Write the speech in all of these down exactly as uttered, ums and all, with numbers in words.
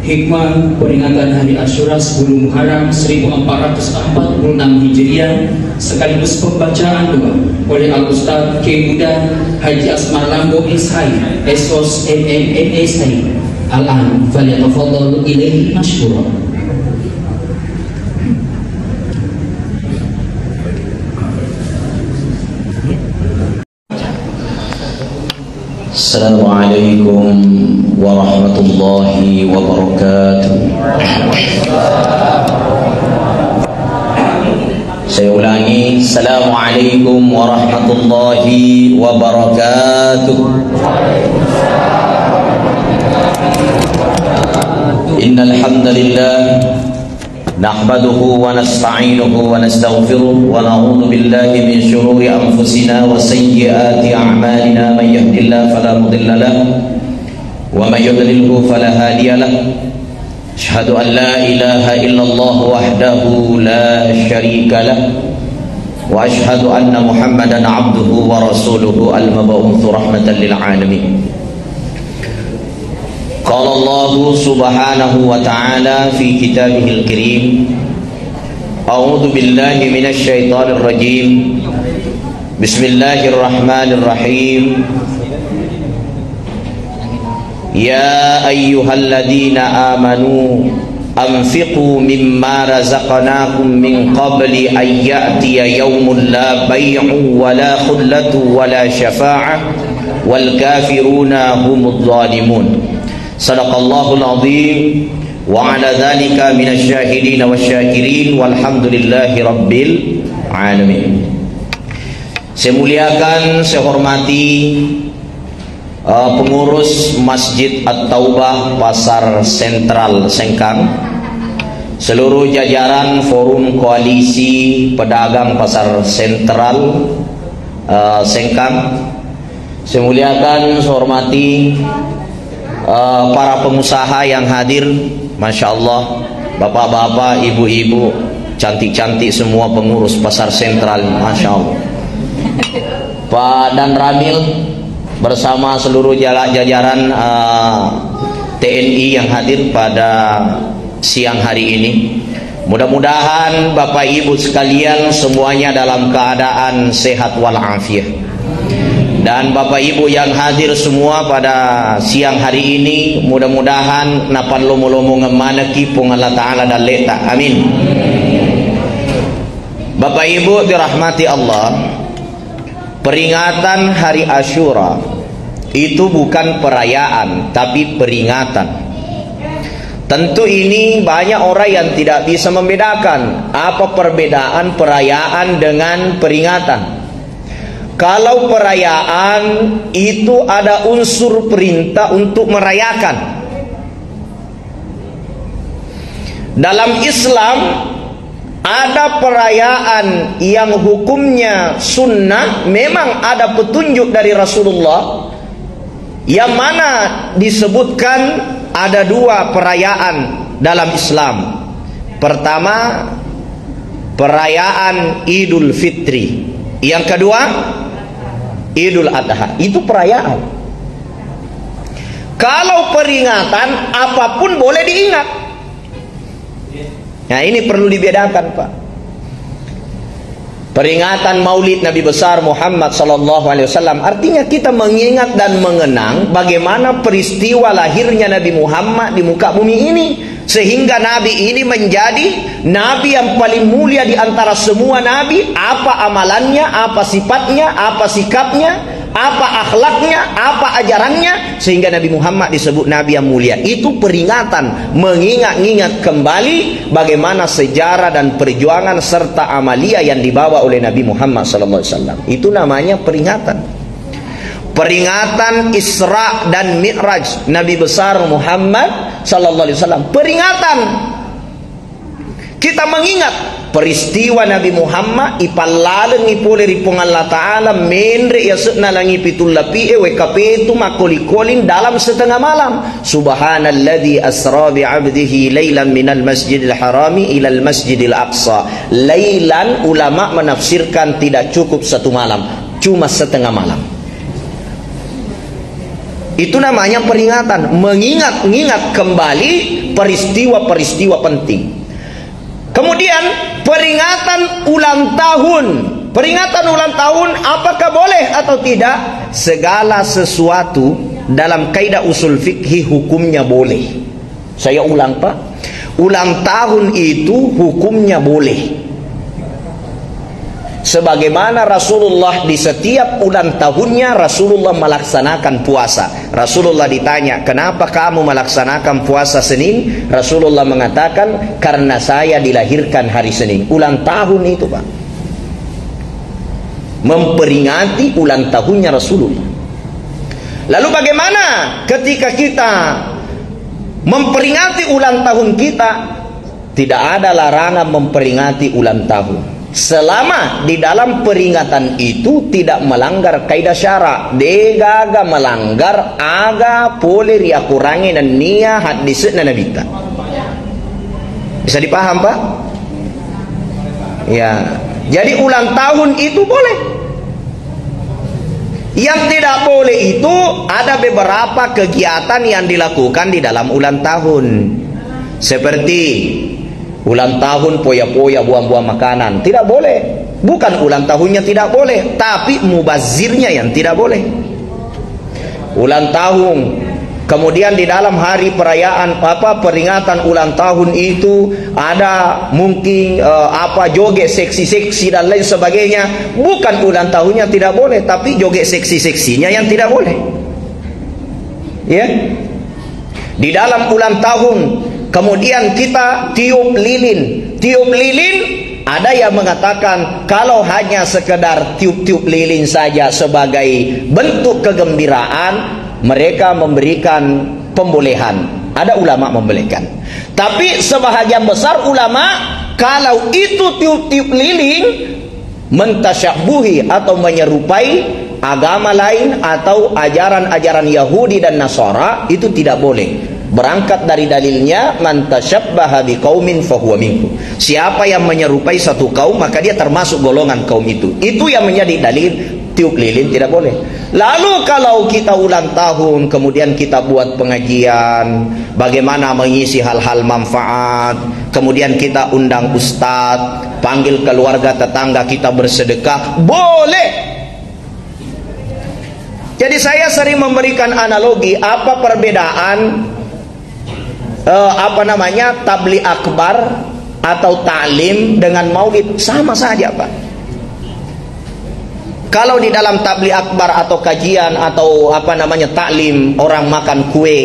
Hikmah peringatan Hari Asyura sepuluh Muharram seribu empat ratus empat puluh enam Hijriah sekaligus pembacaan doa oleh Al-Ustaz Kiai Muda Haji Asmar Lambo S H I, S O S M M M S H I. Al-an falyatafaddal ilaihi masyhura. Assalamualaikum warahmatullahi wabarakatuh. Saya ulangi, Assalamualaikum warahmatullahi wabarakatuh. Innal hamdalillah, نحمده ونستعينه ونستغفره ونعوذ بالله من شرور أنفسنا وسيئات أعمالنا. من يهد الله فلا مضل له ومن يضلله فلا هادي له. أشهد أن لا إله إلا الله وحده لا شريك له وأشهد أن محمدا عبده ورسوله المبعوث رحمة للعالمين. قال الله سبحانه وتعالى في كتابه الكريم، أعوذ بالله من الشيطان الرجيم. بسم الله الرحمن الرحيم. يا أيها الذين آمنوا أنفقوا مما رزقناكم من قبل أن يأتي يوم لا بيع ولا خلة ولا شفاعة والكافرون هم الظالمون. صدق الله العظيم وعلى ذلك من الشاهدين والشاكرين والحمد لله رب العالمين. Saya muliakan, saya hormati, eh, pengurus Masjid At-Taubah Pasar Sentral Sengkang, seluruh jajaran Forum Koalisi Pedagang Pasar Sentral, eh, Sengkang, saya muliakan, saya hormati, eh, para pengusaha yang hadir. Masya Allah, bapak-bapak, ibu-ibu, cantik-cantik semua pengurus Pasar Sentral. Masya Allah. Pak Dan Ramil bersama seluruh jala-, jajaran, eh, T N I yang hadir pada siang hari ini. Mudah-mudahan Bapak Ibu sekalian semuanya dalam keadaan sehat walafiat. Dan Bapak Ibu yang hadir semua pada siang hari ini, mudah-mudahan napallomo-lomongeng manekki Puang Allah Ta'ala dalleta. Amin. Bapak Ibu dirahmati Allah, peringatan Hari Asyura itu bukan perayaan, tapi peringatan. Tentu ini banyak orang yang tidak bisa membedakan apa perbedaan perayaan dengan peringatan. Kalau perayaan itu ada unsur perintah untuk merayakan. Dalam Islam, ada perayaan yang hukumnya sunnah, memang ada petunjuk dari Rasulullah, yang mana disebutkan ada dua perayaan dalam Islam. Pertama, perayaan Idul Fitri. Yang kedua, Idul Adha. Itu perayaan. Kalau peringatan, apapun boleh diingat. Nah, ini perlu dibedakan, Pak. Peringatan Maulid Nabi besar Muhammad sallallahu alaihi wasallam, artinya kita mengingat dan mengenang bagaimana peristiwa lahirnya Nabi Muhammad di muka bumi ini, sehingga Nabi ini menjadi Nabi yang paling mulia di antara semua nabi. Apa amalannya, apa sifatnya, apa sikapnya, apa akhlaknya, apa ajarannya, sehingga Nabi Muhammad disebut Nabi yang mulia. Itu peringatan, mengingat-ingat kembali bagaimana sejarah dan perjuangan serta amalia yang dibawa oleh Nabi Muhammad sallallahu alaihi wasallam. Itu namanya peringatan. Peringatan Isra dan Mi'raj Nabi besar Muhammad sallallahu alaihi wasallam. Peringatan. Kita mengingat peristiwa Nabi Muhammad ipallalengngi pole ri Puang Allah Ta'ala, menre' yase'na langi pitu lapi'e, wekka pitu makkoli-koling dalam setengah malam. Subhanalladzi asra bi 'abdihi lailan minal masjidil harami ilal masjidil aqsa. Lailan, ulama menafsirkan tidak cukup satu malam, cuma setengah malam. Itu namanya peringatan, mengingat-ingat kembali peristiwa-peristiwa penting. Kemudian, peringatan ulang tahun. Peringatan ulang tahun, apakah boleh atau tidak? Segala sesuatu dalam kaidah usul fikih hukumnya boleh. Saya ulang, Pak. Ulang tahun itu hukumnya boleh. Sebagaimana Rasulullah di setiap ulang tahunnya, Rasulullah melaksanakan puasa. Rasulullah ditanya, "Kenapa kamu melaksanakan puasa Senin?" Rasulullah mengatakan, "Karena saya dilahirkan hari Senin." Ulang tahun itu, Pak. Memperingati ulang tahunnya Rasulullah. Lalu bagaimana ketika kita memperingati ulang tahun kita? Tidak ada larangan memperingati ulang tahun. Selama di dalam peringatan itu tidak melanggar kaidah syara, degaga melanggar aga pole riakurangi nennia haddise'na Nabitta. Bisa dipaham, Pak? Ya. Jadi ulang tahun itu boleh. Yang tidak boleh itu ada beberapa kegiatan yang dilakukan di dalam ulang tahun. Seperti ulang tahun poya-poya, buang-buang makanan. Tidak boleh. Bukan ulang tahunnya tidak boleh, tapi mubazirnya yang tidak boleh. Ulang tahun, kemudian di dalam hari perayaan, apa, peringatan ulang tahun itu ada mungkin, eh, apa, joget seksi-seksi dan lain sebagainya. Bukan ulang tahunnya tidak boleh, tapi joget seksi-seksinya yang tidak boleh. Ya. Di dalam ulang tahun, kemudian kita tiup lilin. Tiup lilin, ada yang mengatakan kalau hanya sekedar tiup-tiup lilin saja sebagai bentuk kegembiraan, mereka memberikan pembolehan. Ada ulama membolehkan. Tapi sebahagian besar ulama, kalau itu tiup-tiup lilin, mentasyabuhi atau menyerupai agama lain atau ajaran-ajaran Yahudi dan Nasara, itu tidak boleh. Berangkat dari dalilnya, "Man tasyabbaha biqaumin fahuwa minhum." Siapa yang menyerupai satu kaum, maka dia termasuk golongan kaum itu. Itu yang menjadi dalil tiup lilin tidak boleh. Lalu kalau kita ulang tahun, kemudian kita buat pengajian, bagaimana mengisi hal-hal manfaat, kemudian kita undang ustadz, panggil keluarga tetangga kita bersedekah, boleh. Jadi saya sering memberikan analogi, apa perbedaan, eh, apa namanya, tabli akbar atau taklim dengan maulid? Sama saja, Pak. Kalau di dalam tabli akbar atau kajian atau, apa namanya, taklim, orang makan kue,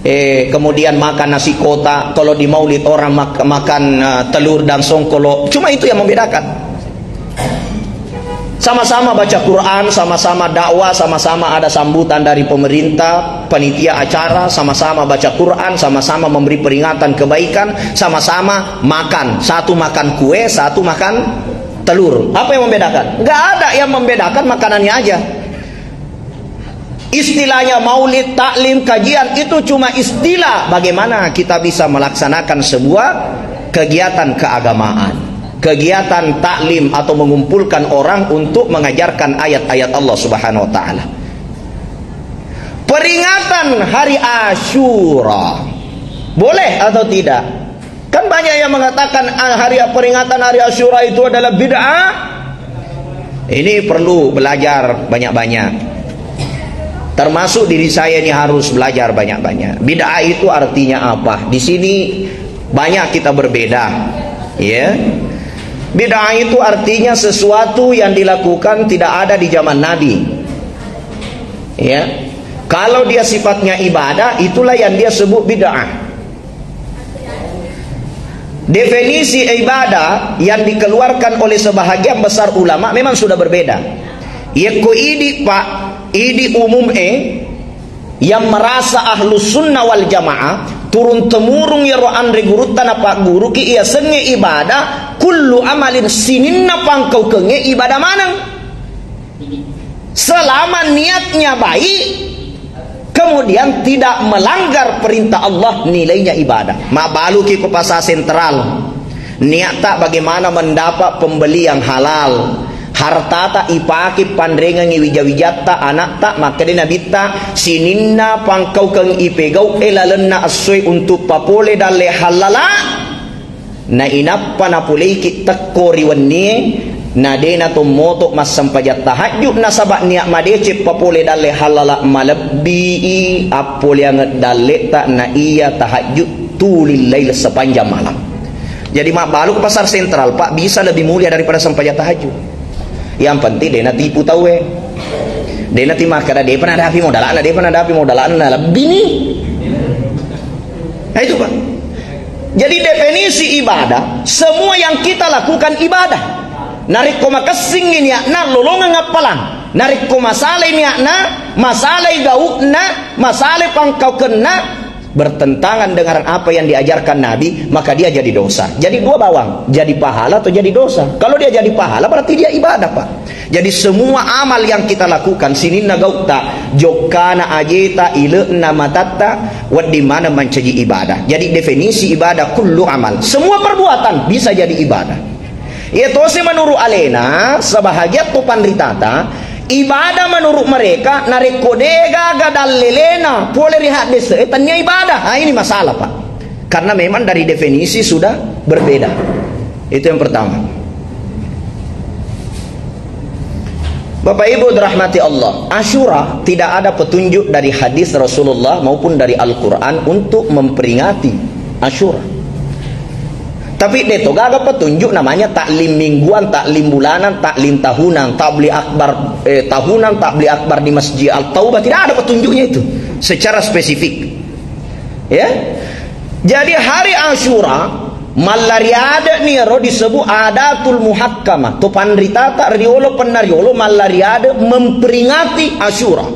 eh, kemudian makan nasi kotak. Kalau di maulid orang mak-, makan, eh, telur dan songkolo. Cuma itu yang membedakan. Sama-sama baca Quran, sama-sama dakwah, sama-sama ada sambutan dari pemerintah, panitia acara, sama-sama baca Quran, sama-sama memberi peringatan kebaikan, sama-sama makan. Satu makan kue, satu makan telur. Apa yang membedakan? Nggak ada yang membedakan, makanannya aja. Istilahnya maulid, taklim, kajian, itu cuma istilah bagaimana kita bisa melaksanakan sebuah kegiatan keagamaan, kegiatan taklim atau mengumpulkan orang untuk mengajarkan ayat-ayat Allah Subhanahu wa Ta'ala. Peringatan hari Asyura, boleh atau tidak? Kan banyak yang mengatakan, ah, hari peringatan hari Asyura itu adalah bid'ah. Ini perlu belajar banyak-banyak. Termasuk diri saya ini harus belajar banyak-banyak. Bid'ah itu artinya apa? Di sini banyak kita berbeda. Ya. Bid'ah itu artinya sesuatu yang dilakukan tidak ada di zaman Nabi. Ya. Kalau dia sifatnya ibadah, itulah yang dia sebut bid'ah. Definisi ibadah yang dikeluarkan oleh sebahagian besar ulama memang sudah berbeda. Yekko idi, Pak, idi umum e, yang merasa ahlus sunnah wal jamaah, turun temurung yero anre gurutta na pagguruki, iya sengnge ibadah, kullu amalin, sininna pangkaukengnge ibadah maneng. Selama niatnya baik, kemudian tidak melanggar perintah Allah, nilainya ibadah. Mabbaluki ko pasar sentral. Niatta bagaimana mendapat pembeli yang halal. Hartata ipake panrengengngi wija-wijatta, ana'ta, makkeda Nabitta, sininna pangkaukeng ipegau'e lalenna essoe untuk papole dalle hallala, na inappa napuleiki tekko ri wennie, na de natommoto massempajang tahajud, nasaba nia madeceng papole dalle hallala malebbii appoleangeng dalleta na iya tahajud tulil lail sepanjang malam. Jadi, mabbalu ke Pasar Sentral, Pak, bisa lebih mulia daripada sempajang tahajud. Yang penting, de natipu tauwe. De nati makkeda, depa nadapi modalana, depa nadapi modalana, lebih nih. Nah, itu, Pak. Jadi, definisi ibadah, semua yang kita lakukan ibadah. Narekko makessingngi niatna, lolongeng appalang. Narekko masalai niatna, masalai gau'na, masalai pangkaukenna, bertentangan dengan apa yang diajarkan Nabi, maka dia jadi dosa. Jadi dua bawang, jadi pahala atau jadi dosa. Kalau dia jadi pahala, berarti dia ibadah, Pak. Jadi semua amal yang kita lakukan, sininna gau'ta, jokkana ajeta, ile'na matatta, wedding maneng mancaji ibadah. Jadi definisi ibadah, kullu amal. Semua perbuatan bisa jadi ibadah. Iya tosi menurut alena, sebahagian tu panritata, ibadah menurut mereka, narekko degaga dallelena pole ri haddese, eh, tania ibadah. Ah, ini masalah, Pak. Karena memang dari definisi sudah berbeda. Itu yang pertama. Bapak Ibu dirahmati Allah, Asyura tidak ada petunjuk dari hadis Rasulullah maupun dari Al-Quran untuk memperingati Asyura. Tapi de to gaga petunjuk namanya taklim mingguan, taklim bulanan, taklim tahunan, tabli akbar, eh, tahunan, tabli akbar di Masjid Al-Taubah. Tidak ada petunjuknya itu secara spesifik. Ya. Jadi hari Asyura, mallariade'ni ero disebut adatul muhakkamah. To panritata riolo pennariolo mallariade memperingati Asyura.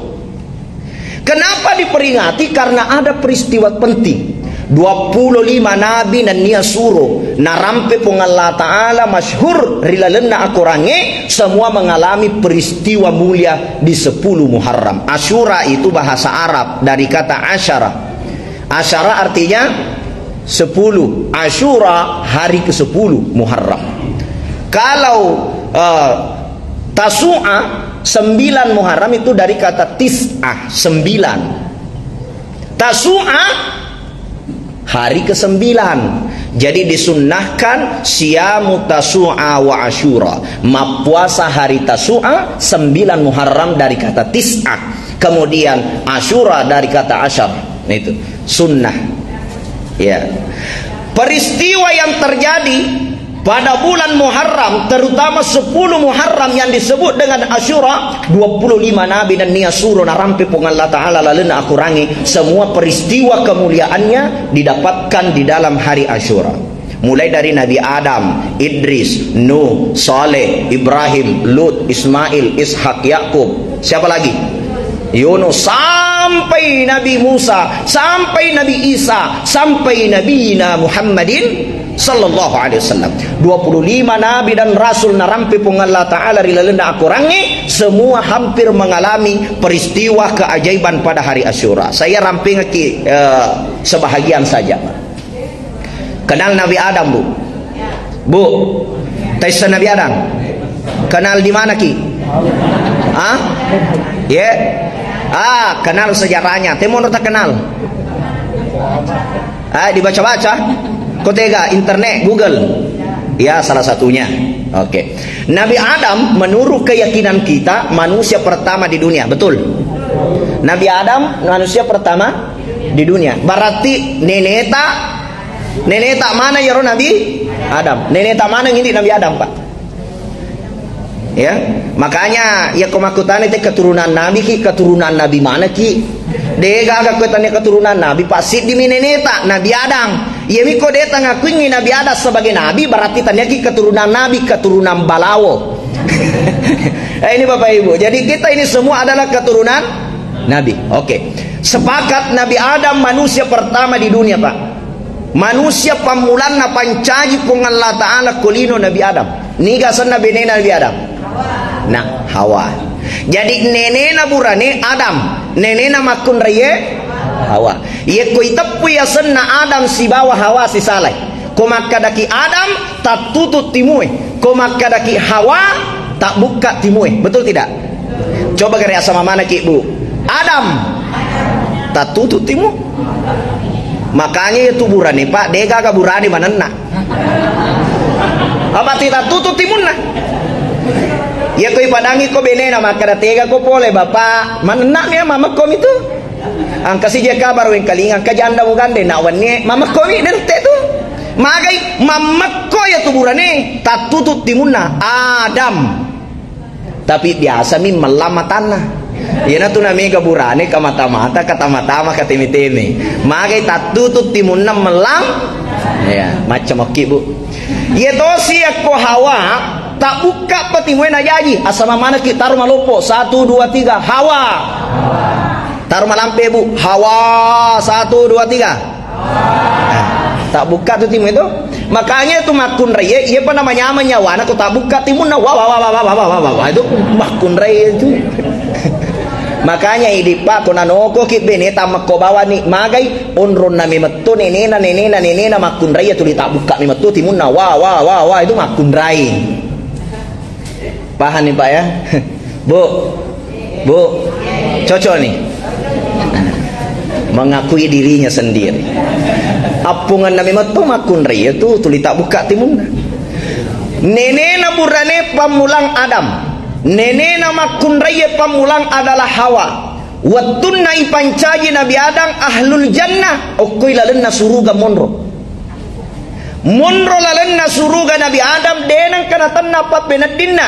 Kenapa diperingati? Karena ada peristiwa penting. Dua puluh lima nabi nennia suro narampe Puang Allah Ta'ala masyhur ri lalenna akorangnge, semua mengalami peristiwa mulia di sepuluh Muharram. Asyura itu bahasa Arab dari kata asyara. Asyara artinya sepuluh. Asyura hari kesepuluh Muharram. Kalau, eh, Tasu'a, sembilan Muharram itu dari kata tis'ah, sembilan. Tasu'a, hari kesembilan. Jadi disunnahkan siyamu Tasu'a wa Asyura. Mappuasa hari Tasu'a, sembilan Muharram dari kata tis'ah. Kemudian Asyura dari kata asyar. Nah, itu sunnah. Ya. Peristiwa yang terjadi pada bulan Muharram, terutama sepuluh Muharram yang disebut dengan Asyura, dua puluh lima nabi nennia suro narampe Puang Allah Ta'ala lalenna akorangnge, semua peristiwa kemuliaannya didapatkan di dalam hari Asyura. Mulai dari Nabi Adam, Idris, Nuh, Saleh, Ibrahim, Lut, Ismail, Ishak, Yakub. Siapa lagi? Yunus, sampai Nabi Musa, sampai Nabi Isa, sampai Nabina Muhammadin sallallahu alaihi wasallam. Dua puluh lima nabi dan rasul narampe Puang Allah Ta'ala ri lalenna akorangnge, semua hampir mengalami peristiwa keajaiban pada hari Asyura. Saya rampengki, eh, sebahagian saja. Kenal Nabi Adam, Bu? Bu, taisseng Nabi Adam? Kenal di mana ki? Ah? Ye? Ah, kenal sejarahnya. Temono tak kenal? Ah, dibaca-baca? Kau tega, internet, Google? Ya, salah satunya. Oke. Nabi Adam, menurut keyakinan kita, manusia pertama di dunia. Betul? Nabi Adam, manusia pertama di dunia. Berarti neneta, neneta mana yaro Nabi Adam? Neneta mana ini Nabi Adam, Pak? Ya, makanya ya ko makkutana te keturunan Nabi ki, keturunan Nabi mana ki? Degaga ko tanya keturunan Nabi, Pak, siddi mi neneta Nabi Adam. Iya mi ko de tangakuingi Nabi Adam sebagai Nabi, berarti tanya ki keturunan Nabi, keturunan balawo. Eh, ini Bapak Ibu, jadi kita ini semua adalah keturunan Nabi. Oke. Sepakat Nabi Adam manusia pertama di dunia, Pak. Manusia pammulanna pancaji Puang Allah Ta'ala ko lino Nabi Adam. Niga asenna benena Nabi Adam? Nah, Hawa. Jadi nenena burane Adam, nenena makkunraie Hawa. Yekko iteppui asenna Adam sibawa Hawa sisalai. Ko makkadaki Adam, tattutu timue. Ko makkadaki Hawa, Tabbukka timue, betul tidak? Coba gare asama manaki, Bu. Adam. Tattutu timu. Makanya ya tu burane, Pak, degaga burane manenna. Apa ti tattutu timunna? Ya koi padangi ko benena makkada tega ko pole, Bapak. Manenna mi, mamekko mi tu. Angka sije kabar wengkalinga, angka janda mugande, nak wennie, mamekko mi dente tu. Magai, mamekko ya tu burane, tattutu timunna. Adam. Tapi biasa mi mellang matanna. Iyana tu namega burane, kamata-mata, katama-tama, kateme-teme. Magai tattutu timunna mellang. Ya, macam okki, Bu. Iya tosi yakko Hawa, tabbukka pa timue najaji. Asama manaki, taru maloppo. Satu, dua, tiga. Hawa. Taru malampe, Bu. Hawa. Satu, dua, tiga. Nah, tabbukka tu timu itu. Makanya tu makkunrai, iya pa namanya menyawana ko tabbukka timunna. Wa, wa, wa, wa, wa, wa, wa, wa. Itu makkunrai itu. Makanya idi, Pak, ko nanoko ki bene tammekko bawani, magai onronna memetto nenena, nenena, nenena makkunrai, ya tuli tabbukka memetto timunna. Wa, wa, wa, wa, itu makkunrai. Paham nih, Pak, ya? Bu, Bu, cocok nih. Mengakui dirinya sendiri. Appunganna memetto makkunrai, ya tu tuli tabbukka timunna. Nenena burane pammulang Adam. Nenena makkunrai pammulang adalah Hawa. Wettunna ipancaji Nabi Adam ahlul jannah, okkoi lalenna suruga monro. Monro lalenna suruga Nabi Adam, de nengka natenna pappeneddinna.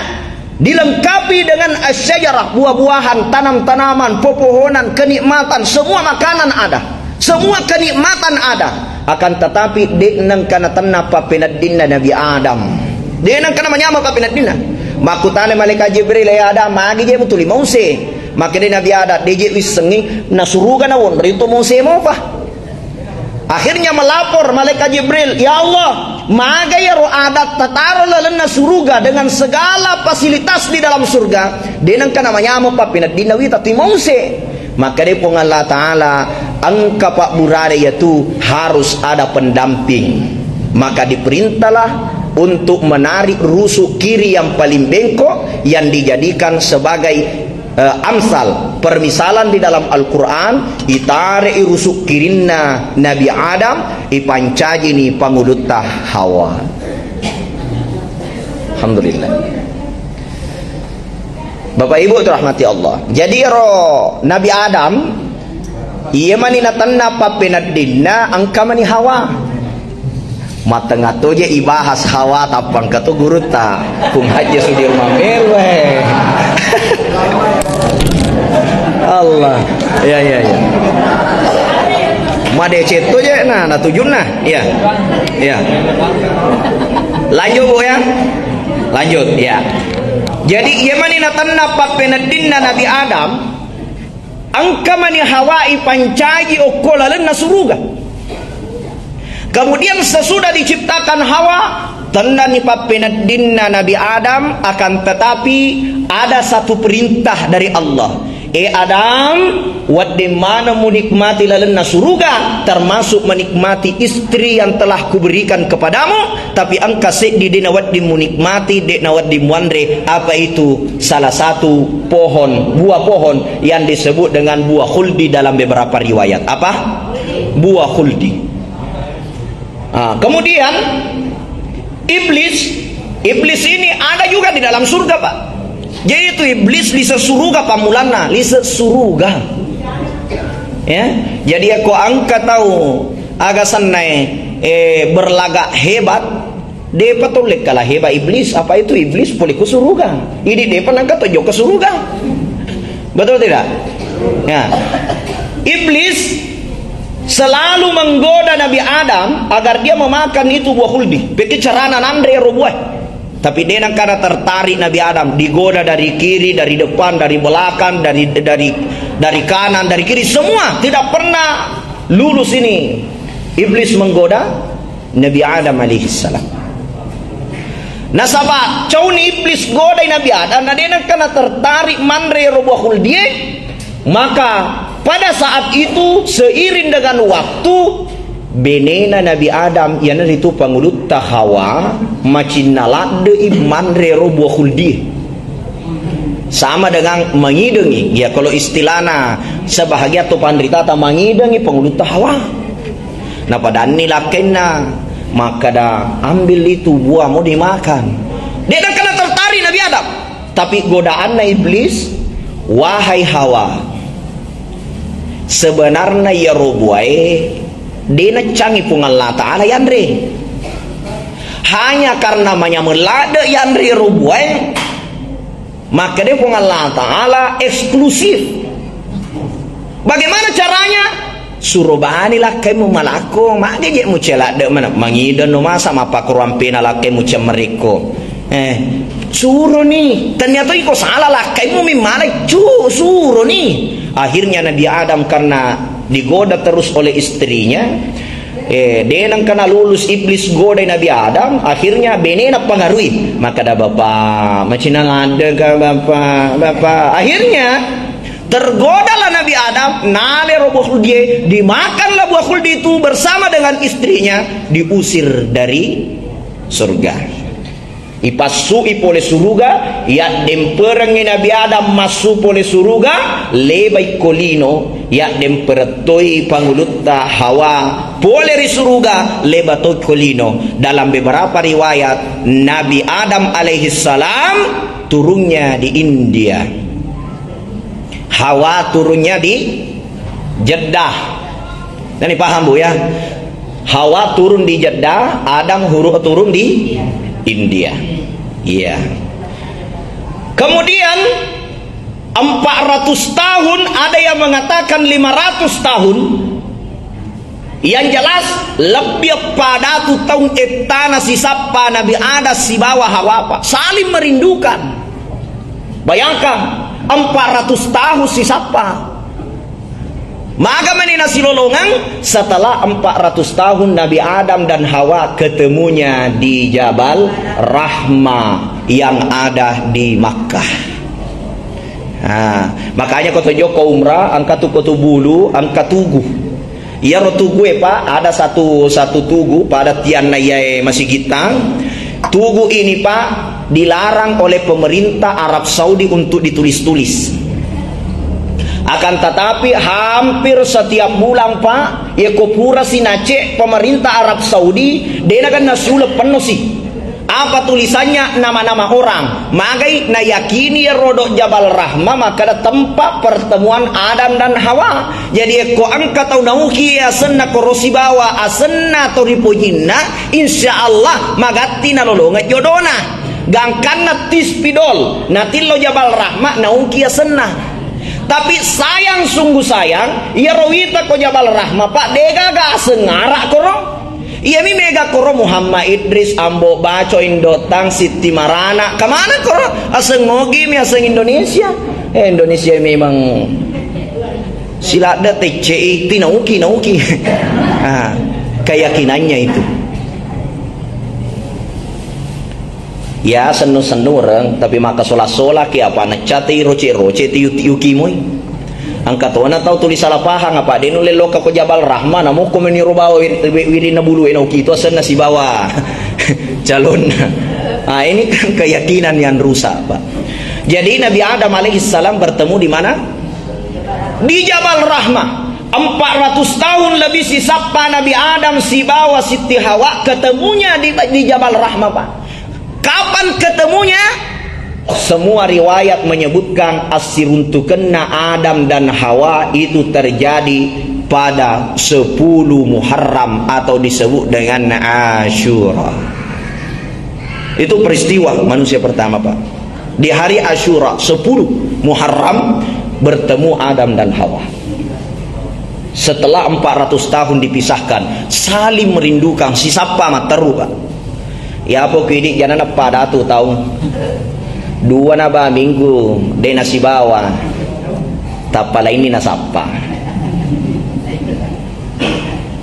Dilengkapi dengan asyajarah, buah-buahan, tanam-tanaman, pepohonan, kenikmatan, semua makanan ada. Semua kenikmatan ada. Akan tetapi, de nengka natenna pappeneddinna Nabi Adam. De nengka namanyama pappeneddinna. Makkutana malaikat Jibril, "Ya Adam, magi je mutuli mause?" Makkeda Nabi Adam, "De je wissengngi, nasuruga nawonroi to mause mopa." Akhirnya melapor malaikat Jibril, "Ya Allah, maga iyaro adat tataro lalenna suruga dengan segala fasilitas di dalam surga, de nengka namanyameng pappineddinna wita timause." Makkeda Puang Allah Ta'ala, "Engka pabburane iyatu harus ada pendamping." Maka diperintahlah untuk menarik rusuk kiri yang paling bengkok yang dijadikan sebagai eh, amsal, permisalan di dalam Al-Quran, itare'i rusuk kirinna Nabi Adam, ipancajini pangulutta Hawa. Alhamdulillah. Bapak Ibu dirahmati Allah. Jadi ro Nabi Adam, iya mani natenna pappeneddinna, engka mani Hawa. Matengah to je ibahas Hawa, tappangka to gurutta Kung Hajji Sudirman Meru, eh. Allah. Ya, ya, ya. Madeceng to je, nah, natujunna. Iya. Iya. Lanjut, Bu, ya. Lanjut, ya. Jadi, iya mani natenna pappeneddinna Nabi Adam, engka mani Hawa ipancaji okko lalenna suruga. Kemudian sesudah diciptakan Hawa, tennani pappeneddinna Nabi Adam, akan tetapi ada satu perintah dari Allah. "Eh Adam, wedding maneng munikmati lalenna suruga, termasuk menikmati istri yang telah kuberikan kepadamu, tapi engka seddi de nawedding munikmati, de nawedding muanre." Apa itu? Salah satu pohon, buah pohon yang disebut dengan buah khuldi dalam beberapa riwayat. Apa? Buah khuldi. Ah, kemudian iblis, iblis ini ada juga di dalam surga, Pak. Jadi itu iblis lise suruga pammulanna, lise suruga. Ya, jadi aku angka tau aga sennai, eh, berlagak hebat, depa tolle kala hebat iblis, apa itu iblis pole ku suruga. Ini depa nangka tojo ke suruga. Betul tidak? Ya. Iblis selalu menggoda Nabi Adam agar dia memakan itu buah khuldi. Peki carana nanre ro buah. Tapi de nengka tertarik Nabi Adam, digoda dari kiri, dari depan, dari belakang, dari, dari, dari kanan, dari kiri, semua tidak pernah lulus ini. Iblis menggoda Nabi Adam alaihissalam. Nasaba cauni iblis godai Nabi Adam, na de nengka tertarik manre ro buah khuldie, maka pada saat itu, seiring dengan waktu, benena Nabi Adam, iyanaritu pangulutta Hawa, macinna ladde'i manre ro buah khuldie. Sama dengan mangidengi. Ya, kalau istilahna sebahagian tu panritata, mangidengi pangulutta Hawa. Napadanni lakkainna, makkada, "Ambil itu buah, mau dimakan." Dia dah kena tertarik Nabi Adam. Tapi godaanna iblis, "Wahai Hawa, sebenarnya iyaro buae de naccangi Puang Allah Ta'ala yanre. Hanya karena manyameng ladde yanre iyaro buae, maka de Puang Allah Ta'ala eksklusif." Bagaimana caranya? Suro bani lakkaimu malakko, mage je muce ladde mana, mangidenno masa mappakkoro ampena lakkaimu cemmerikko. Eh, suroni. Tania to iko salah lakkaimu mimmalai, cu, suroni. Akhirnya Nabi Adam karena digoda terus oleh istrinya, eh, de nengka nalulus iblis godai Nabi Adam, akhirnya benena pengaruhi. Makkada, "Bapak, macina ladde ka Bapak, Bapak." Akhirnya tergodalah Nabi Adam, nalero buah khuldi, dimakanlah buah khuldi itu bersama dengan istrinya, diusir dari surga. Ipassui pole suruga, yaddemperengngi Nabi Adam massu pole suruga, lebai ko lino, yaddempereng toi pangulutta Hawa pole ri suruga, leba toi ko lino. Dalam beberapa riwayat, Nabi Adam alaihissalam turunnya di India. Hawa turunnya di Jeddah. Nani paham, Bu, ya? Hawa turun di Jeddah, Adam huru-, turun di India. Iya. Kemudian, empat ratus tahun, ada yang mengatakan lima ratus tahun. Yang jelas, lebbi eppa datu taung ettana sisappa Nabi Adam sibawa Hawa, Pak. Saling merindukan. Bayangkan, empat ratus tahun sisappa. Maga mani nasilolongeng, setelah empat ratus tahun Nabi Adam dan Hawa ketemunya di Jabal Rahmah yang ada di Makkah. Nah, makanya ko to jokka umrah, engka tu ko tu bulu, engka tugu. Iyaro tugu e, Pak, ada satu, satu tugu pada tianna iyae masigitta. Tugu ini, Pak, dilarang oleh pemerintah Arab Saudi untuk ditulis-tulis. Akan tetapi, hampir setiap bulan, Pak, yeko pura sinace pemerintah Arab Saudi, de naganna suleng pennosi. Apa tulisannya? Nama-nama orang. Magai nayakini rodok Jabal Rahmah makkada tempat pertemuan Adam dan Hawa. Jadi, ekko engka tau nauki asenna koro sibawa asenna to ripojinna, insya Allah magatti nalolongeng jodona. Gangkanna tispidol, natillo Jabal Rahmah, nauki asenna. Tapi sayang, sungguh sayang, iyaro wita ko Jabal Rahmah, Pak, degaga aseng Arab koro. Iyami mega koro Muhammad Idris, Ambo Baco, Indo Tang, Sitti Marana. Kemana koro? Aseng Ogi mi aseng Indonesia. Eh, Indonesia memang siladda tecei ti nauki, nauki. Ah, keyakinannya itu. Ya, sennu-sennu reng, tapi maka sola-sola ki apa necca ti roce-roce ti yuki-yuki moi. Engka tona tau tuli salah pahang, apa de nulle loka ko Jabal Rahmah, namukko meni ro bawa wir-, wi-, wirinna bulu e nauki to asenna sibawa calonna. Ah, ini kan keyakinan yang rusak, Pak. Jadi Nabi Adam alaihissalam bertemu di mana? Di Jabal Rahmah. Empat ratus tahun lebih sisappa Nabi Adam sibawa Siti Hawa ketemunya di, di Jabal Rahmah, Pak. Kapan ketemunya? Semua riwayat menyebutkan assiruntukenna Adam dan Hawa itu terjadi pada sepuluh Muharram atau disebut dengan Asyura. Itu peristiwa manusia pertama, Pak. Di hari Asyura, sepuluh Muharram, bertemu Adam dan Hawa. Setelah empat ratus tahun dipisahkan, saling merindukan, sisappa matteru, Pak. Yapo kidi jana nappa datu taung. Dua na ba minggu, de nasibawa. Tappa lainni nasappa.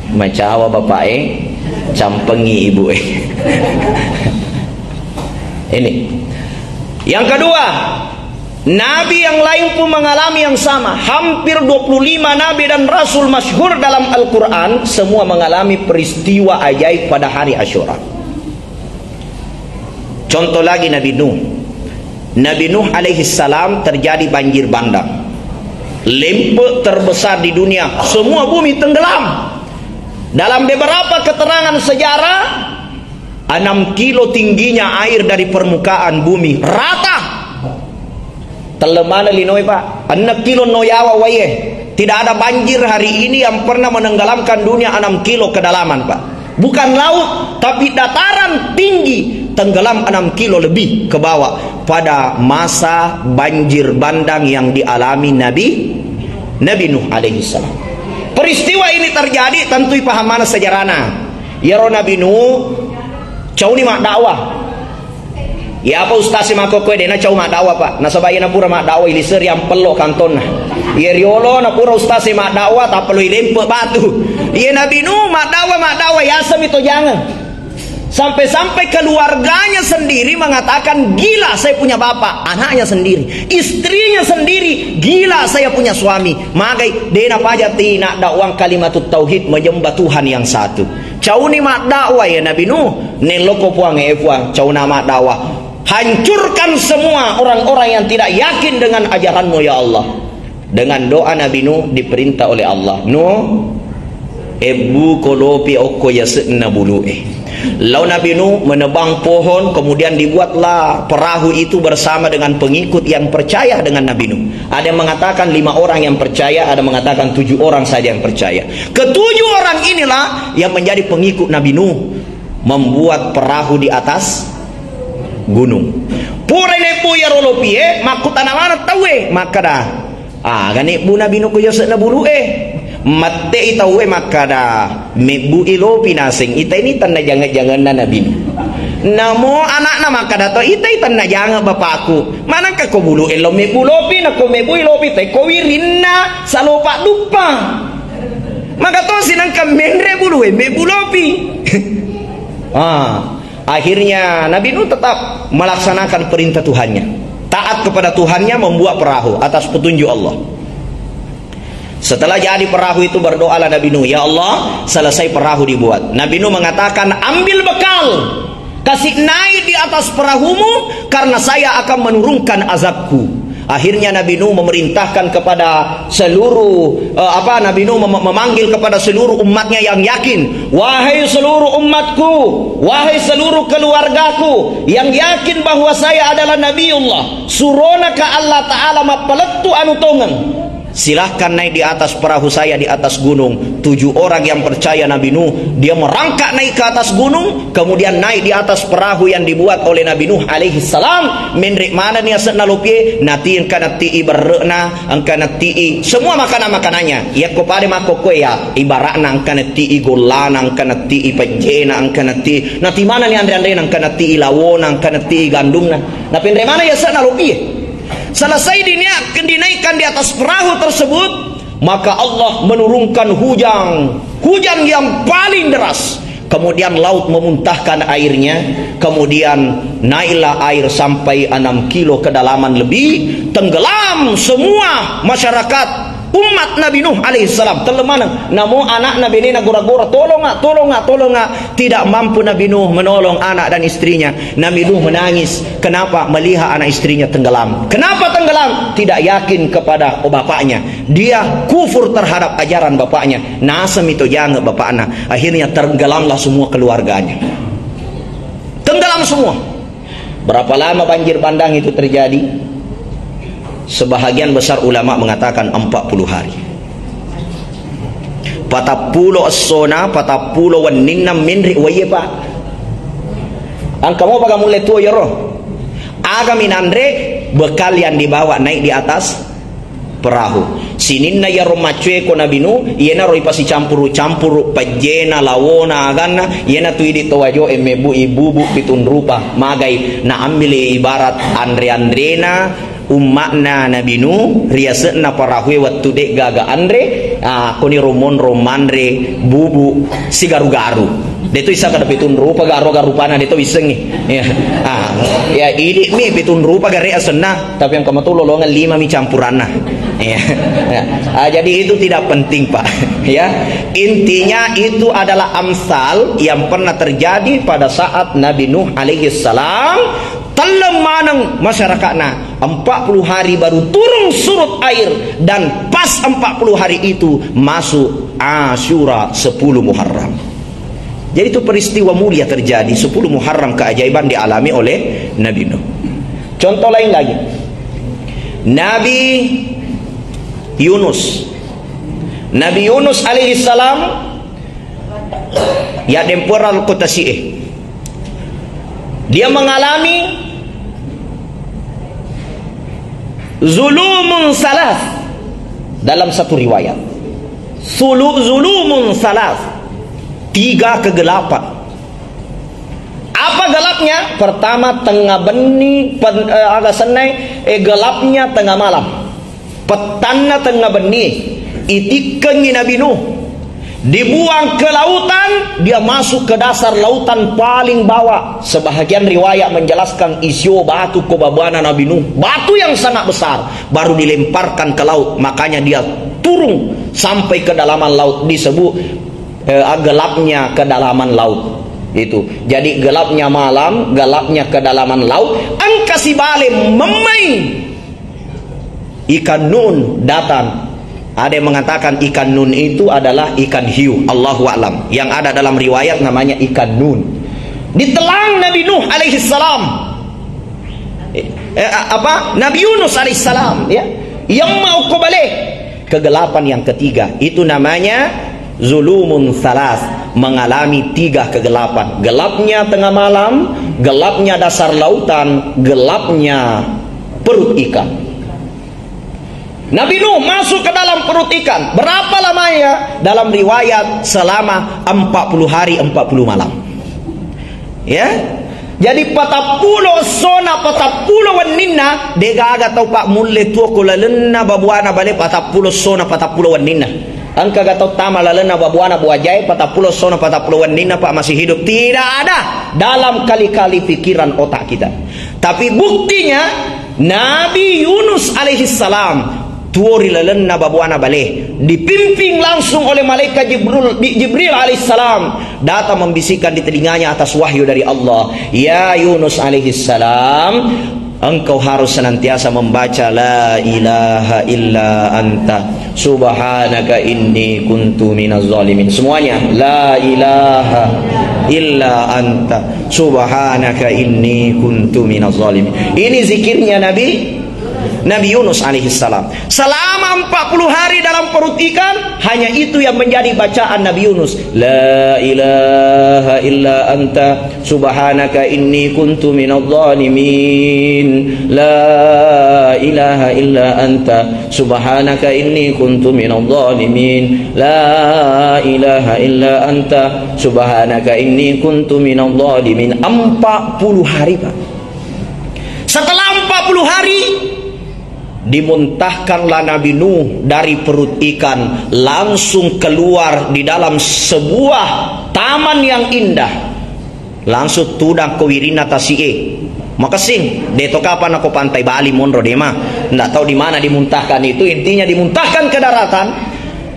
Macawa bapak e, campengi ibu e. Ini. Yang kedua, nabi yang lain pun mengalami yang sama. Hampir dua puluh lima nabi dan rasul masyhur dalam Al-Quran, semua mengalami peristiwa ajaib pada hari Asyura. Contoh lagi Nabi Nuh. Nabi Nuh alaihi salam terjadi banjir bandang. Lempe terbesar di dunia, semua bumi tenggelam. Dalam beberapa keterangan sejarah, enam kilo tingginya air dari permukaan bumi, rata. Telleng maneng linoe, Pak. Enneng kilo no yawa waie. Tidak ada banjir hari ini yang pernah menenggelamkan dunia enam kilo kedalaman, Pak. Bukan laut, tapi dataran tinggi, tenggelam enam kilo lebih ke bawah pada masa banjir bandang yang dialami Nabi, Nabi Nuh alaihi salam. Peristiwa ini terjadi, tentu paham mana sejarahnya. Iyaro Nabi Nuh cauni maddakwah. Iyapa ustaz e makkokkoe de' nacau maddakwah, Pak. Nasaba' iyana pura maddakwah, iliseri ampello kantonna. Iye riolo na pura ustaz e maddakwah, tappa lo ilempe' batu. Iye Nabi Nuh maddakwah, maddakwah, yaseng mi to jange. Sampai-sampai keluarganya sendiri mengatakan, "Gila saya punya bapak." Anaknya sendiri, istrinya sendiri, "Gila saya punya suami." Magai, de' napaja ti naddakwang kalimatut tauhid, menyembah Tuhan yang satu. Cauni maddakwah ya Nabi Nuh, nelloko Puang, eh Puang, cauna maddakwah. Hancurkan semua orang-orang yang tidak yakin dengan ajaranmu ya Allah. Dengan doa Nabi Nuh diperintah oleh Allah, Nuh, ebbu ko lopi okko yase'na bulu'e. Lao Nabi Nuh menebang pohon, kemudian dibuatlah perahu itu bersama dengan pengikut yang percaya dengan Nabi Nuh. Ada yang mengatakan lima orang yang percaya, ada mengatakan tujuh orang saja yang percaya. Ketujuh orang inilah yang menjadi pengikut Nabi Nuh, membuat perahu di atas gunung. Pura nebbu iyaro lopie, makkutana maneng tauwe, makkada, "Aga nebbu Nabi Nuh ko yase'na bulu'e?" Matte'i tauwe makkada, "Mebbu'i lopi naseng, ita ini tenna jange-jangenna Nabi Nuh." Namo anakna makkada to, "Ita i tenna jange bapakku. Manengka ko bulu'e lo mebbu lopi, nako mebbu'i lopi te ko wirinna salopa duppa." Maka tosi nengka menre bulu'e, mebbu lopi. Ah, akhirnya Nabi Nuh tetap melaksanakan perintah Tuhannya. Taat kepada Tuhannya, membuat perahu atas petunjuk Allah. Setelah jadi perahu itu, berdoalah Nabi Nuh, "Ya Allah, selesai perahu dibuat." Nabi Nuh mengatakan, "Ambil bekal. Kasih naik di atas perahumu, karena saya akan menurunkan azabku." Akhirnya Nabi Nuh memerintahkan kepada seluruh, eh, apa, Nabi Nuh mem-, memanggil kepada seluruh umatnya yang yakin, "Wahai seluruh umatku, wahai seluruh keluargaku yang yakin bahwa saya adalah Nabiullah, suronaka Allah Ta'ala mappalettu anu tongeng. Silahkan naik di atas perahu saya di atas gunung." Tujuh orang yang percaya Nabi Nuh, dia merangkak naik ke atas gunung, kemudian naik di atas perahu yang dibuat oleh Nabi Nuh alaihi salam. Menre' manenni ase'na lopie, nati engka natti'i berre'na, engka natti'i semua makanan-makanannya. Yakko pada makkokkoe ya, ibaratna engka natti'i gollana, engka natti'i pejjena, engka natti'i, nati manenni anre-anrena, engka natti'i lawona, engka natti'i gandumna. Napenre' maneng yase'na lopie. Selesai dinia-, dinaikkan di atas perahu tersebut, maka Allah menurunkan hujan, hujan yang paling deras. Kemudian laut memuntahkan airnya, kemudian naiklah air sampai enam kilo kedalaman lebih, tenggelam semua masyarakat umat Nabi Nuh alaihissalam. Telleng maneng, namo anakna benena gora-gora, "Tolonga, tolonga, tolonga." Tidak mampu Nabi Nuh menolong anak dan istrinya. Nabi Nuh menangis. Kenapa? Melihat anak istrinya tenggelam. Kenapa tenggelam? Tidak yakin kepada bapaknya. Dia kufur terhadap ajaran bapaknya. Naseng mi to jange bapakna. Akhirnya tenggelamlah semua keluarganya. Tenggelam semua. Berapa lama banjir bandang itu terjadi? Sebahagian besar ulama mengatakan empat puluh hari. Patappulo essona, patappulo wenninna menre' waie, Pak. Engka mopa ga mulle tuo iyaro? Aga minanre? Bekal yang dibawa naik di atas perahu. Sininna iyaro maccoeko Nabi Nuh, iyanaro ipasicampuru-campuru pejjena, lawona, aganna, iyanatu idi' to wajo'e mebbu'i bubu' pitung rupa, magai, naambil ibarat anre-anrena umma'na Nabi Nuh, riase'na parahue wettu de'gaga anre, ah, koniro monro manre bubu' sigaru-garu. De'to isseng kada pitung rupa garu-garu rupana, de'to wissengngi. Ya. Ah, ya, idi' mi pitung rupa gare' asenna. Tapi engka matu lolongeng lima mi campuranna. Iya. Ya. Ah, jadi itu tidak penting, Pak. Ya. Intinya itu adalah amsal yang pernah terjadi pada saat Nabi Nuh alaihissalam Telleng maneng masyarakatna, empat puluh hari baru turun surut air, dan pas empat puluh hari itu masuk Asyura, sepuluh Muharram. Jadi itu peristiwa mulia terjadi, sepuluh Muharram, keajaiban dialami oleh Nabi Nuh. Contoh lain lagi. Nabi Yunus. Nabi Yunus alaihissalam, ya, dempora kota si'e. Dia mengalami zulumun salas dalam satu riwayat. Sulu-, zulumun salas. Tiga kegelapan. Apa gelapnya? Pertama, tengah benni, pen-, eh, aga sennai, eh, gelapnya tengah malam. Pettanna tengnga benni, itikkengngi Nabi Nuh. Dibuang ke lautan, dia masuk ke dasar lautan paling bawah. Sebahagian riwayat menjelaskan isio batu ko babuana Nabi Nuh. Batu yang sangat besar, baru dilemparkan ke laut. Makanya dia turun sampai kedalaman laut. Disebut, eh, gelapnya kedalaman laut. Itu. Jadi gelapnya malam, gelapnya kedalaman laut. Engka sibale memmai ikan nun datang. Ada yang mengatakan ikan nun itu adalah ikan hiu. Allahu a'lam. Yang ada dalam riwayat namanya ikan nun. Ditelang Nabi Nuh alaihissalam. Eh, eh, a-, apa? Nabi Yunus alaihissalam, ya. Yang mau kobale. Kegelapan yang ketiga. Itu namanya zulumun salas, mengalami tiga kegelapan. Gelapnya tengah malam, gelapnya dasar lautan, gelapnya perut ikan. Nabi Nuh masuk ke dalam perut ikan. Berapa lamanya? Dalam riwayat, selama empat puluh hari, empat puluh malam. Ya. Jadi, patappulo essona, patappulo wenninna, degaga tau, Pak, mulle tuo ko lalenna babuana bale patappulo essona, patappulo wenninna. Engkaga tau tama lalenna babuana buajae patappulo essona, patappulo wenninna, Pak, masih hidup? Tidak ada dalam kali-kali pikiran otak kita. Tapi buktinya, Nabi Yunus alaihissalam tuo ri lalenna babuana bale, dipimpin langsung oleh malaikat Jibril, Jibril alaihissalam, datang membisikkan di telinganya atas wahyu dari Allah. Ya Yunus alaihissalam, engkau harus senantiasa membaca la ilaha illa anta subhanaka inni kuntu minaz zalimin. Semuanya, la ilaha illa anta subhanaka inni kuntu minaz zalimin. Ini zikirnya Nabi Nabi Yunus alaihissalam. Selama empat puluh hari dalam perut ikan, hanya itu yang menjadi bacaan Nabi Yunus. La ilaha illa anta subhanaka inni kuntu minadh dhalimin. La ilaha illa anta subhanaka inni kuntu minadh dhalimin. La ilaha illa anta subhanaka inni kuntu minadh dhalimin. Empat puluh hari, Pak. Setelah empat puluh hari, dimuntahkanlah Nabi Nuh dari perut ikan, langsung keluar di dalam sebuah taman yang indah. Langsung tudang ko wirinna tasi'e. Makessing, de to kapang nako Pantai Bali monro, de ma. Ndak tahu di mana dimuntahkan itu, intinya dimuntahkan ke daratan,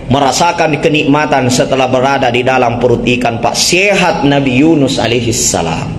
merasakan kenikmatan setelah berada di dalam perut ikan, Pak. Sehat Nabi Yunus alaihissalam.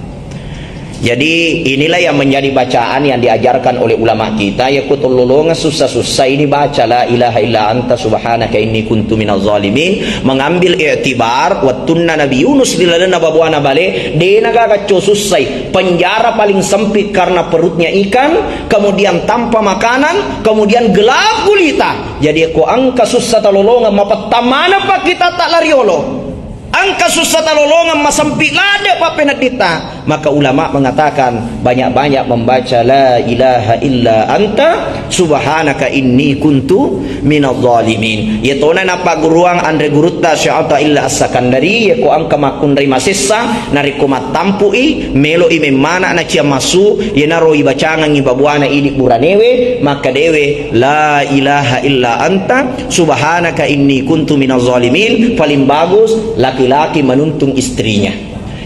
Jadi, inilah yang menjadi bacaan yang diajarkan oleh ulama kita, ya, ku tololonga sussa-sussa ini baca la ilaha illa anta subhanaka inni kuntu minaz zalimin, mengambil iktibar wettunna Nabi Yunus di lalenna babuana bale, dena gaga co sussai, penjara paling sempit karena perutnya ikan, kemudian tanpa makanan, kemudian gelap gulita. Jadi, ko engka sussa talolongeng, mapettamana pa kita tak lariolo. Engka sussa talolongeng, masempi ladde pappenedditta, maka ulama mengatakan banyak-banyak membaca la ilaha illa anta subhanaka inni kuntu minadh dhalimin. Yatona napagguruang anre gurutta Syekh Athaillah As-Sakandari, yako engka makkunrai masessa, narekko mattampu'i, melo'i memmana nacia massu, yenaro ibacangengngi babuana idi buranewe, makkadewe la ilaha illa anta subhanaka inni kuntu minaz zalimin, paling bagus laki-laki menuntun istrinya.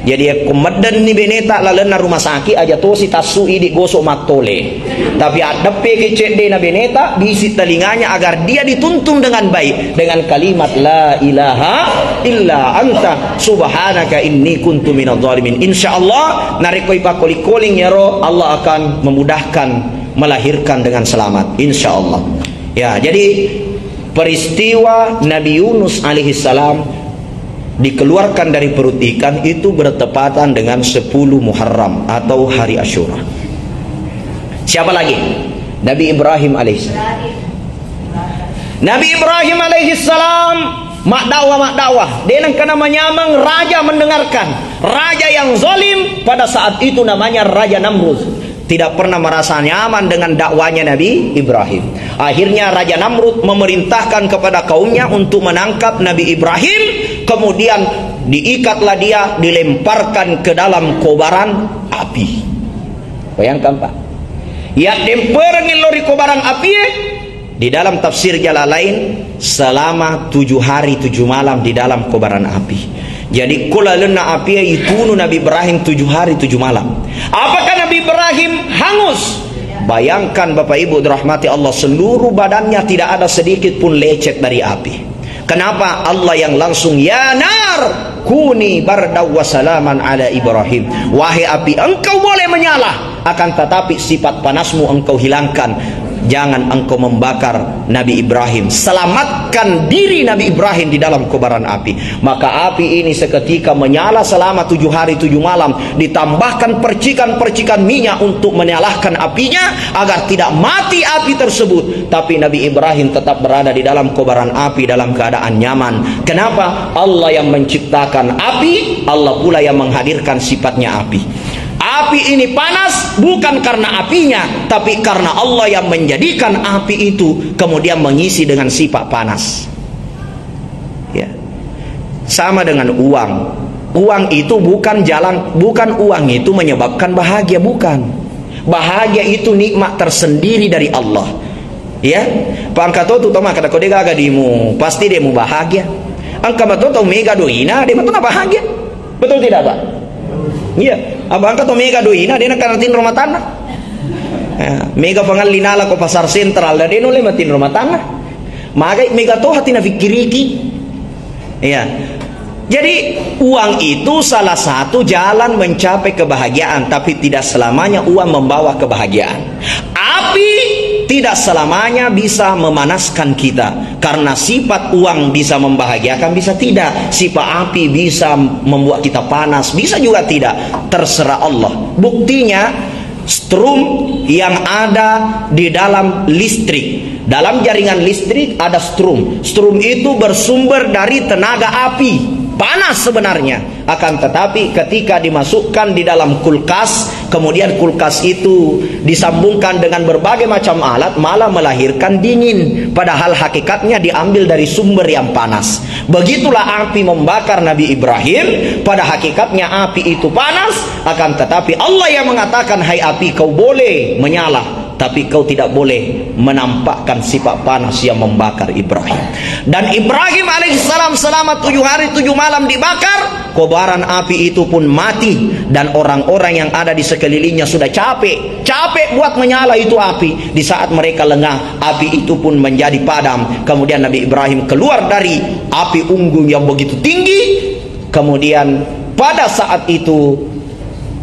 Jadi, yakko meddenni beneta lalenna rumah sakit, aja tosi tassu idi gosok mattole. Tapi addeppeki ceddena beneta, bisi telinganya agar dia dituntun dengan baik dengan kalimat, "La ilaha illa anta subhanaka inni kuntu minadh dhalimin." Insya Allah, narekko ipakkoling-koling yaro, Allah akan memudahkan melahirkan dengan selamat. Insya Allah. Ya, jadi peristiwa Nabi Yunus alaihissalam dikeluarkan dari perut ikan itu bertepatan dengan sepuluh Muharram atau hari Asyura. Siapa lagi? Nabi Ibrahim alaihissalam. Nabi Ibrahim alaihissalam maddakwah, maddakwah. Dia nengkana manyameng raja mendengarkan. Raja yang zalim pada saat itu namanya Raja Namrud. Tidak pernah merasa nyaman dengan dakwanya Nabi Ibrahim. Akhirnya Raja Namrud memerintahkan kepada kaumnya untuk menangkap Nabi Ibrahim, kemudian diikatlah dia, dilemparkan ke dalam kobaran api. Bayangkan, Pak. Ya, dempereng lo ri kobaran api, eh. Di dalam tafsir Jalalain, selama tujuh hari tujuh malam di dalam kobaran api. Jadi, ko lalenna api, eh, itunu Nabi Ibrahim tujuh hari tujuh malam. Apakah Nabi Ibrahim hangus? Bayangkan, Bapak Ibu dirahmati Allah, seluruh badannya tidak ada sedikit pun lecet dari api. Kenapa Allah yang langsung, "Ya nar, kuni bardaw wa salaman ala Ibrahim." Wahai api, engkau boleh menyala, akan tetapi sifat panasmu engkau hilangkan. Jangan engkau membakar Nabi Ibrahim. Selamatkan diri Nabi Ibrahim di dalam kobaran api. Maka api ini seketika menyala selama tujuh hari tujuh malam. Ditambahkan percikan-percikan minyak untuk menyalakan apinya agar tidak mati api tersebut. Tapi Nabi Ibrahim tetap berada di dalam kobaran api dalam keadaan nyaman. Kenapa? Allah yang menciptakan api, Allah pula yang menghadirkan sifatnya api. Api ini panas bukan karena apinya, tapi karena Allah yang menjadikan api itu kemudian mengisi dengan sifat panas. Ya. Sama dengan uang. Uang itu bukan jalan, bukan uang itu menyebabkan bahagia, bukan. Bahagia itu nikmat tersendiri dari Allah. Ya. Pangkato tu tau makkeda ko de gaga dimu, pasti de mu bahagia. Engka mato tau mega doina, de mato na bahagia. Betul tidak, Pak? Iya. Apa engka to mega doina, de na kana tinro matanna. Ya, mega pangalli nala ko pasar sentral, de nulle matinro matanna. Magai mega to hati nafikkiriki. Iya. Jadi, uang itu salah satu jalan mencapai kebahagiaan, tapi tidak selamanya uang membawa kebahagiaan. Api tidak selamanya bisa memanaskan kita, karena sifat uang bisa membahagiakan, bisa tidak. Sifat api bisa membuat kita panas, bisa juga tidak. Terserah Allah. Buktinya, strum yang ada di dalam listrik. Dalam jaringan listrik ada strum. Strum itu bersumber dari tenaga api. Panas sebenarnya. Akan tetapi, ketika dimasukkan di dalam kulkas, kemudian kulkas itu disambungkan dengan berbagai macam alat, malah melahirkan dingin. Padahal hakikatnya diambil dari sumber yang panas. Begitulah api membakar Nabi Ibrahim. Pada hakikatnya api itu panas, akan tetapi Allah yang mengatakan, "Hai api, kau boleh menyala, tapi kau tidak boleh menampakkan sifat panas yang membakar Ibrahim." Dan Ibrahim alaihissalam selama tujuh hari tujuh malam dibakar, kobaran api itu pun mati, dan orang-orang yang ada di sekelilingnya sudah capek, capek buat menyala itu api. Di saat mereka lengah, api itu pun menjadi padam. Kemudian Nabi Ibrahim keluar dari api unggun yang begitu tinggi. Kemudian pada saat itu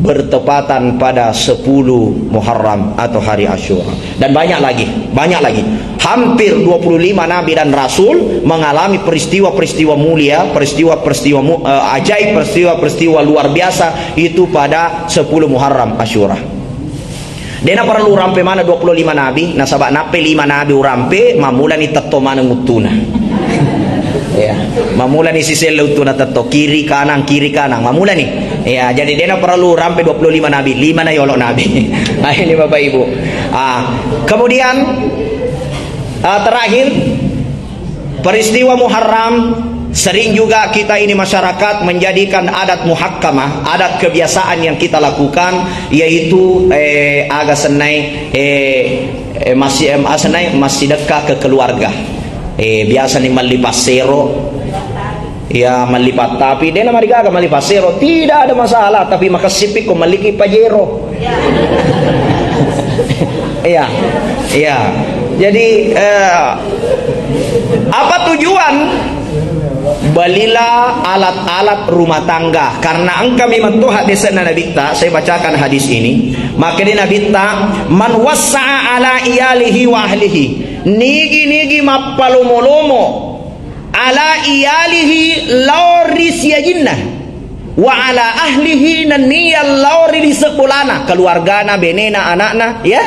bertepatan pada sepuluh Muharram atau hari Asyura. Dan banyak lagi, banyak lagi. Hampir dua puluh lima nabi dan rasul mengalami peristiwa-peristiwa mulia, peristiwa-peristiwa mu-, eh, ajaib, peristiwa-peristiwa luar biasa itu pada sepuluh Muharram, Asyura. Dena perlu urampe mana dua puluh lima nabi, nasaba nappe lima nabi urampe, mamulani tetto maneng uttuna. Ya, mamulani siselle uttuna tetto, kiri kanan, kiri kanan, mamulani. Ya, jadi dena perlu urampe dua puluh lima nabi, lima na yolo nabi. Nah, ini Bapak Ibu. Ah, kemudian, ah, terakhir, peristiwa Muharram, sering juga kita ini masyarakat menjadikan adat muhakkamah, adat kebiasaan yang kita lakukan, yaitu, eh, aga sennai, eh, eh, masih, eh, aga sennai massidekka ke keluarga. Eh, biasa ni melli passero, Ya, melli pattapi, de' namarigaga melli passero, tidak ada masalah, tapi makessippi ko melliki pajero. Iya, iya. Jadi, eh, apa tujuan? Belilah alat-alat rumah tangga. Karena engka memang tuh hadisnya Nabitta, saya bacakan hadis ini. Maka di Nabitta, "Man wassa'a ala iyalihi wa ahlihi." Nigi-nigi mappalomo-lomo ala iyalihi, lao ri siajinna, wa ala ahlihi, nenniya lao ri lise' bolana, keluargana, benena, anakna, ya.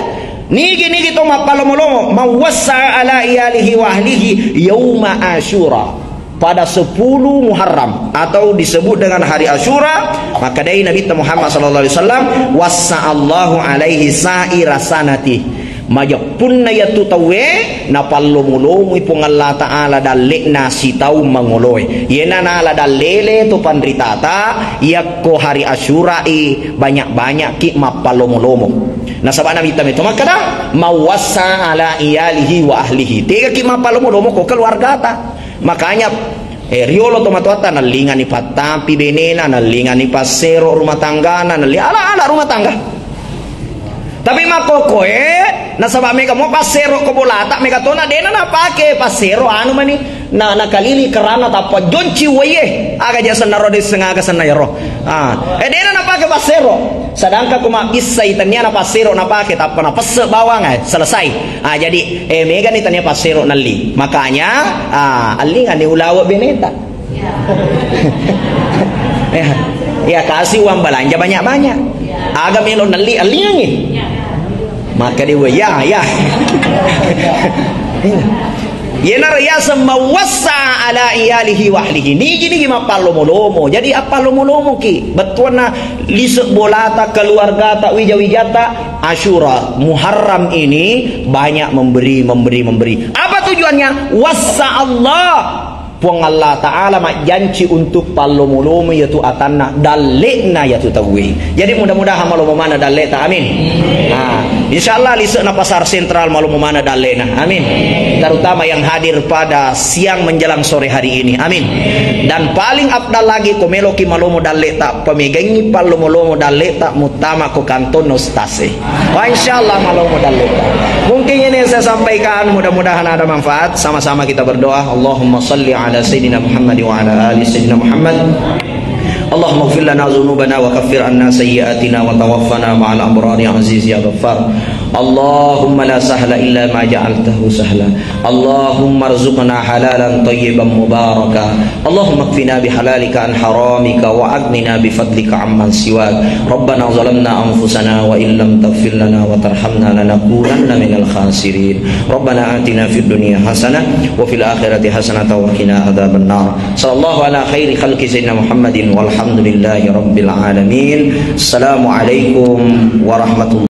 Nigi-nigi to mappalomo-lomo, mawassa ala iyalihi wa ahlihi yauma Asyura, pada sepuluh Muharram atau disebut dengan hari Asyura, maka dari Nabi Muhammad sallallahu alaihi wasallam, wassa Allahu alaihi sa'ira sanati. Majeppunna iyatu tauwe napallomo-lomoi Puang Allah Ta'ala dalle'na sitaung mangoloe. Iyena nala dallele to panritata, yakko hari Asyura'i banyak-banyakki mappallomo-lomo. Nasaba Nabitta meto makkeda, "Mawassa ala iyalihi wa ahlihi." Tegaki mappallomo-lomo ko keluargata. Makanya, eh, riolo tomatoatta nallingani pattampi benena, nallingani passero rumah tanggana, nalli-, ala-ala rumah tangga. Tapi makkokkoe, nasaba mega mo passero ko bolata, mega tona dena napake passero, anu mani, na, nakalili kerana tappa jonci waie. Aga ja senna ro de sengaga senna yaro. Ah, eh, dena napake passero. Sedangkan ko mabbissai tennia napassero napake, tappa napesse bawang, eh, selesai. Ah, jadi, eh, megani tennia passero nalli. Makanya, ah, allingani ulawa beneta. Ya. Ya, kasih uang belanja banyak-banyak. Aga melo nalli, allingangi. Maka dia, ya, ya. Yenaro yaseng mawassa ala iyalihi wa ahlihi. Nigi-nigi mappallomo-lomo. Jadi appallomo-lomoki. Bettuanna lise' bolata, keluargata, wija-wijata, Asyura, Muharram ini banyak memberi, memberi, memberi. Apa tujuannya? Wassa Allah. Puang Allah Ta'ala majjanci untuk pallomo-lomo yatu atanna, dalle'na yatu tauwe. Jadi mudah-mudahan malomo mana dalle'ta. Amin. Ah, insyaallah lise'na Pasar Sentral malomo mana dalle'na. Amin. Terutama yang hadir pada siang menjelang sore hari ini. Amin. Dan paling afdal lagi ko meloki malomo dalle'ta, pamegangi pallomo-lomo dalle'ta muttama ko kantonna ustaz e. Wah, insyaallah malomo dalle'ta. Mungkin ini yang saya sampaikan, mudah-mudahan ada manfaat. Sama-sama kita berdoa. Allahumma salli ala Sayyidina Muhammad wa ala ali Sayyidina Muhammad. اللهم اغفر لنا ذنوبنا وكفر عنا سيئاتنا وتوفنا مع الأبرار يا عزيز يا غفار. اللهم لا سهل إلا ما جعلته سهلا. اللهم ارزقنا حلالا طيبا مباركا. اللهم اكفنا بحلالك عن حرامك وأغننا بفضلك عمن سواك. ربنا ظلمنا أنفسنا وإن لم تغفر لنا وترحمنا لنكونن من الخاسرين. ربنا آتنا في الدنيا حسنة وفي الآخرة حسنة وقنا عذاب النار. صلى الله على خير خلق سيدنا محمد والحمد لله رب العالمين. السلام عليكم ورحمة الله.